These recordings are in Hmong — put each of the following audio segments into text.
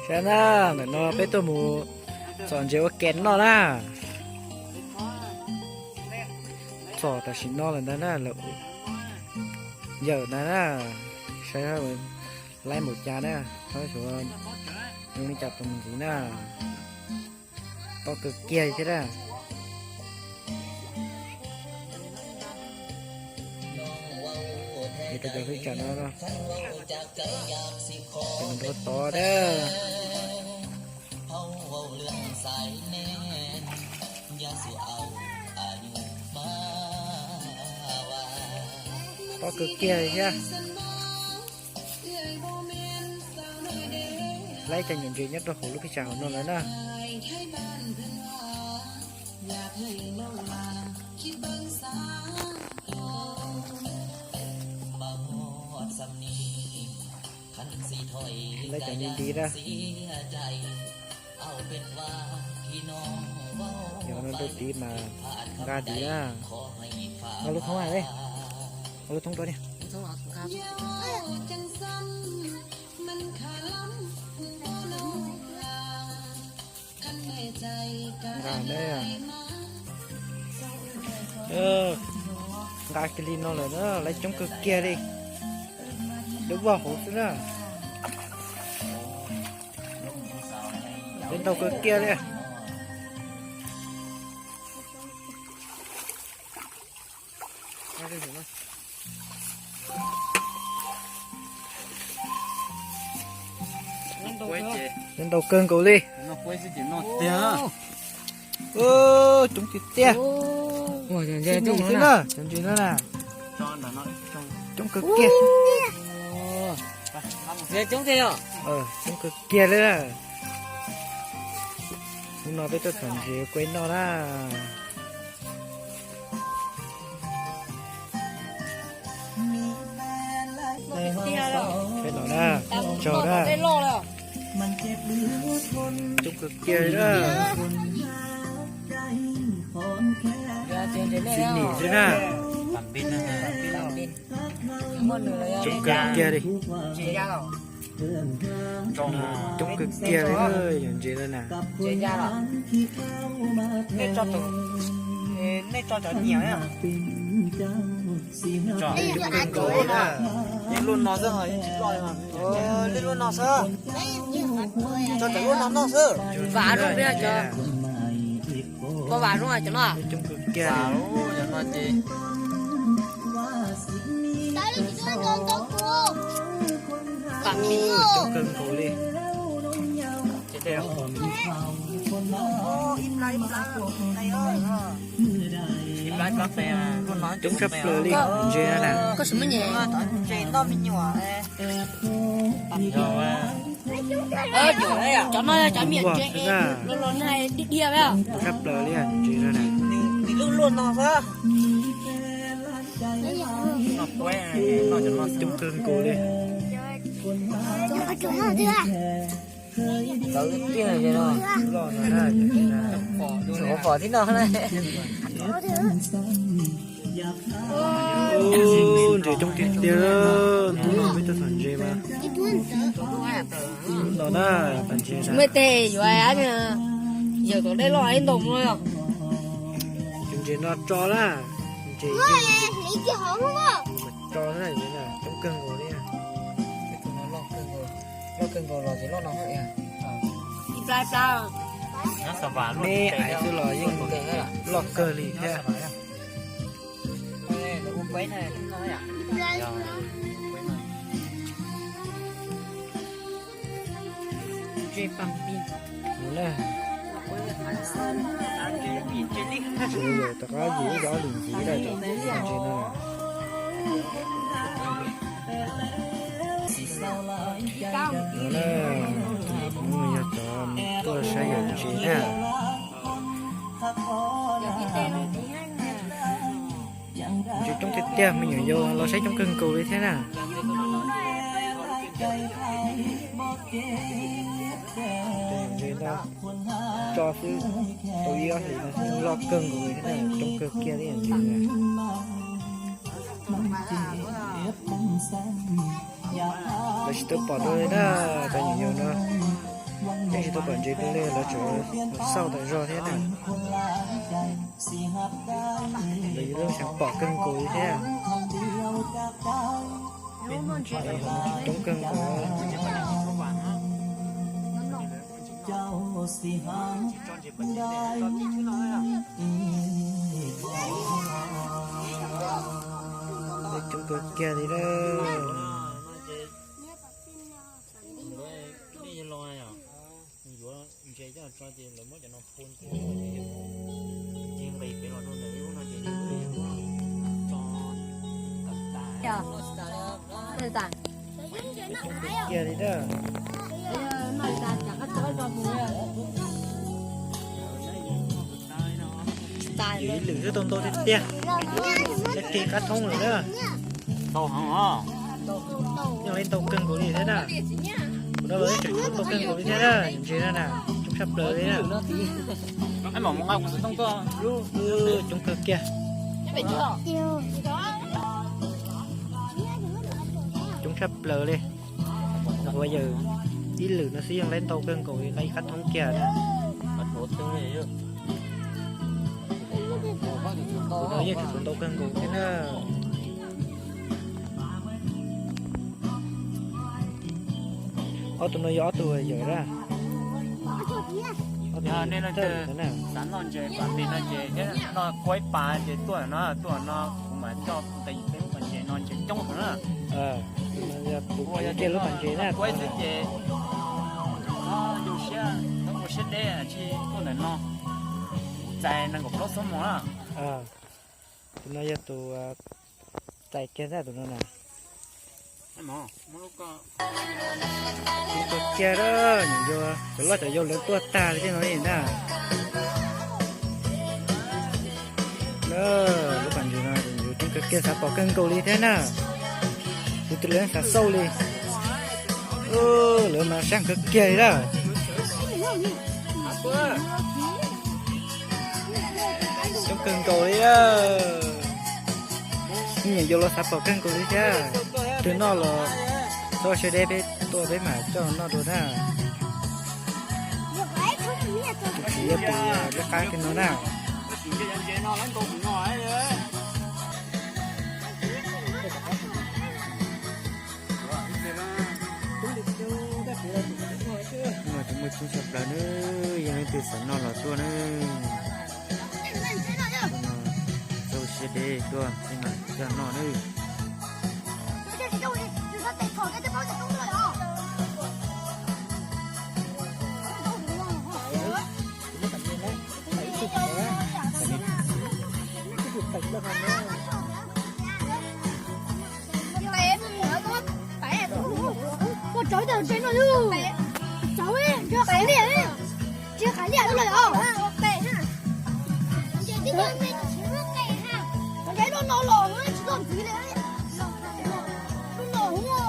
Saib na, ntawm no peb tuaj mus txhom ntses ua ke noj na. Txhom tam sim no lawm ntag na, lawv yawm ntag na. Saib laib npaum cas na, xyov zoo li cas tus ntxiv na. Tob kawg kiag thiab na. Cov hlwb tsam no, cov nrov tod na. Tob kawg kiag thiab. Laib cov nyuam ntses nyob rau hauv lub phij tsam hauv no lawm na. Laib cov nti nti na. Yog no rau tid mas nqa tid na. Nqa lub thoob, nqa lub thoob rau ni. Nqa, nqa kiag li no lawm na, laib coob kawg kiag li. Dub vog hauv xwb na. Laib ntau kawg kiag li. Laib ntau kawg nkaus li. Coob tiag tiag. Cov ntses xwb na, cov ntses no na. Coob kawg kiag. Coob kawg kiag li na. Hnub no peb tuaj txhom ntses ua ke noj na. Peb los na, tsaug na. Coob kawg kiag li na. Xib nim xwb na. Coob kawg kiag li. Coob kawg kiag li, yog ntses na. Coob kawg nkaus li na. Ib lub no xwb, ib lub no xwb. Tso tawm lub no noj xwb. Vam zoo peb cov, koj vam zoo cov no. Coob kawg kiag li. Coob kawg nkaus li. Coob tshaj plaws li ntses na. Cov no yog cov miam ntses los nag dhia dhia. Tshaj plaws li ntses na. Coob kawg nkaus li. Ntses coob tiag tiag, hnub no peb tuaj txhom ntses mas. Hnub no na, txhom ntses na. Muaj tej yuav yawm tom dej loj ib ntau mus no. Tus ntses no tso na, ntses tso na, coob kawg nkaus li. Loj kawg nkaus los ces loj no. Ib plab ib plab. Neb ais xwb los yeej loj kawg li thiab. Rov qab yim ib ob lwm ntxiv lawm, ntses no. No na, tus no yog cov tuaj saib yawm ntses na. Ntses coob tiag tiag, me nyuam yaus los saib coob kawg nkaus li thiab na. Ntses no tso xwb, tau ib ob hlis no loj kawg nkaus li thiab na, coob kawg kiag li ntses na. Lawv tsis tau pom dua li na, cov nyuam yaus no. Tsis tau pom ntses dua li, lawv tseem xauj tas zog thiab na. Lawv yuav lub xeev pom kawg nkaus li thiab. Coob kawg nkaus. Coob kawg kiag li lawm. Kiag li na. Yus ib lwm xwb tau ntau tiag tiag. Qi qab thoob lawm na. Ntau heev os. Yeej laib ntau kawg nkaus li thiab na. Kuv no los tseem tshuav ntau kawg nkaus li thiab na, ntses no na, coob tshaj plaws li na. Coob kawg kiag. Coob tshaj plaws li. Ua yawm ib lwm no xwb yeej laib ntau kawg nkaus li, laib ib qab thoob kiag na. Tus no yeej tseem tshuav ntau kawg nkaus thiab na. Ob tug no yog ob tug yawm na. Ob tug nej no xav noj ntses pam pis no ces thiab noj kuaib pas ces tuaj no, tuaj no kuv mam coj nqis peb lub pas ntses no, ntses coob heev na. Tus no yog tus kiag lub pas ntses na. Kuaib xwb ces yus siab, ua siab deb tsis tuaj ntawm no. Txais nees nkaum plaub xuab moos na. Tus no yog tus txais kiag ntag tus no na. Tus kiag lawm, cov loj cov yau lawv tuaj tag li tej no li na. Lub pas ntses no yus coob kawg kiag, xav pom kawg nkaus li thiab na. Tus twg lawv xav xauj li. Lawv mas sab kawg kiag li lawm. Coob kawg nkaus li. Nyiam yus los xav pom kawg nkaus li thiab. Tus noj los txhob siab deb, peb tuaj peb mam coj noj dua na. Tus txiv yog tus lub qab kiag no na. Muaj coob tshaj plaws nawb, yog leej twg xav noj los tuaj nawb. Txhob siab deb, tuaj peb mam coj noj nawb. Ua tsawv ntses no, tsawv, tsis qaiv liaj, tsis qaiv liaj lawm os. Ntses no no los tsis tau ntxiv li, no no.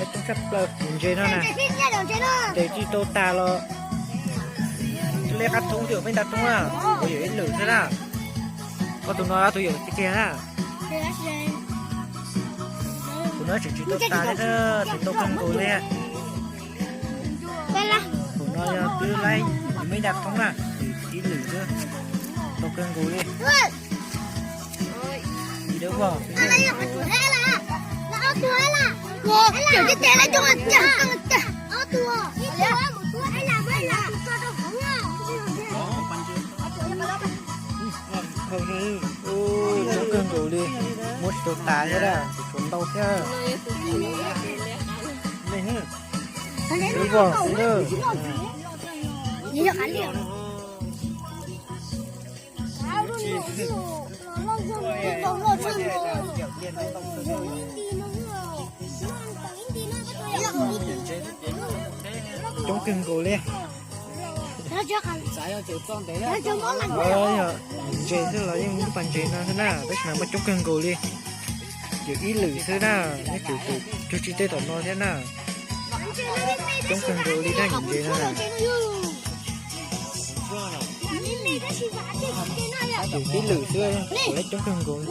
Coob tshaj plaws tus ntses no na, ntes tsis tau tas los. Lej qab thoob thiab peb nta thoob na, kuv yawm ib lwm xwb na. Ob tug no ob tug yawm tiag tiag na. Tus no tseem tsis tau tas li na, tseem ntau kawg nkaus li. Tus no yog twb laib, yus me nta thoob na, ib lwm xwb, ntau kawg nkaus li. Coob kawg nkaus li, muab tsis tau tas thiab, tshuav ntau thiab. Coob kawg nkaus li. Ntses xwb los yeej lub pas ntses no xwb na, tab sis mas muaj coob kawg nkaus li. Yawm ib lwm xwb na, nyob tsum tus cug tsis tej tom no thiab na. Coob kawg nkaus li na, cov ntses no na. Yus tib lwm xwb, lawv coob kawg nkaus.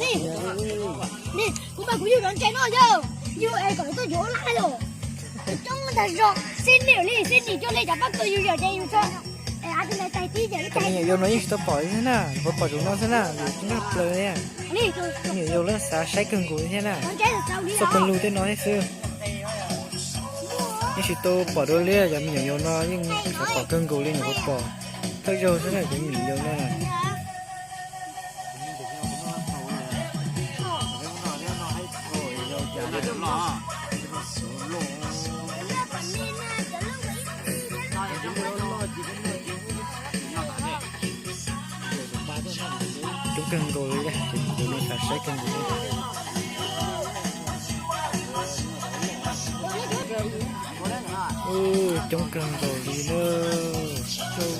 Kuv mas kuv yug cov ntses no yog yug es kom tuaj yuav ua laj los coob tag zog, xib niam li xib niam cuag li cov pab kws yus yawm ces yus tso. Cov me nyuam yaus no yeej tsis tau pom li thiab na, puas pom zaum no xwb na, vim coob tshaj plaws li. Me nyuam yaus lawv xav saib kawg nkaus li thiab na, txog pawg lug tej no thiab xwb. Yeej tsis tau pom dua li, cov me nyuam yaus no yeej xav pom kawg nkaus li, nyuam qhuav pom thawj zaug xwb na, cov me nyuam yaus no na. Coob kawg nkaus li, cov me nyuam yaus no xav saib kawg nkaus li. Coob kawg nkaus li na, ntws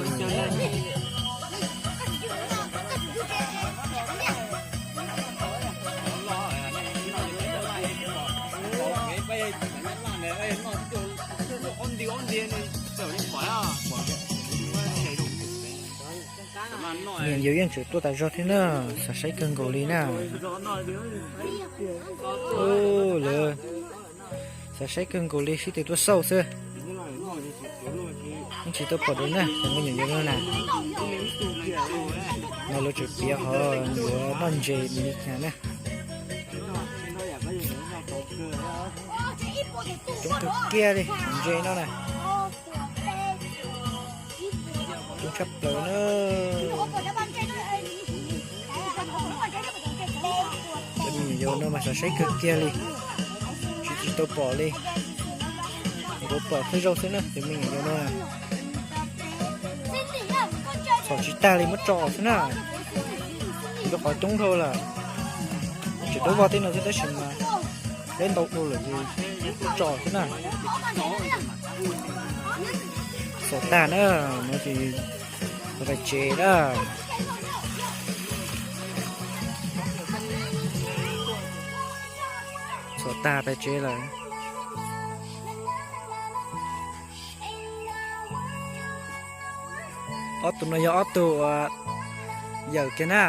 na. Me nyuam yaus yeej tseem tuaj tas zog thiab na, xav saib kawg nkaus li na. Lawv xav saib kawg nkaus li, sib tw tuaj xauj xwb. Yeej tsis tau pom dua na, cov me nyuam yaus no na. No lawv tseem piav qhov yuav noj ntses li cas na. Coob kawg kiag li ntses no na. Coob tshaj plaws na. Cov me nyuam yaus no mas xav saib kawg kiag li, tsis tsis tau pom li. Nyuam qhuav pom thawj zaug xwb na, cov me nyuam yaus no na. Txhom tsis tag li, muab tso xwb na. Rau qhov coob dhau lawm, tseem tab vog tej no xwb tab sis mas deb ntau dhau lawm ces muab tso xwb na. Txhom tag na, no ces pais tsev na. Txhom tag pais tsev lawm. Ob tug no yog ob tug uas yawm kiag na.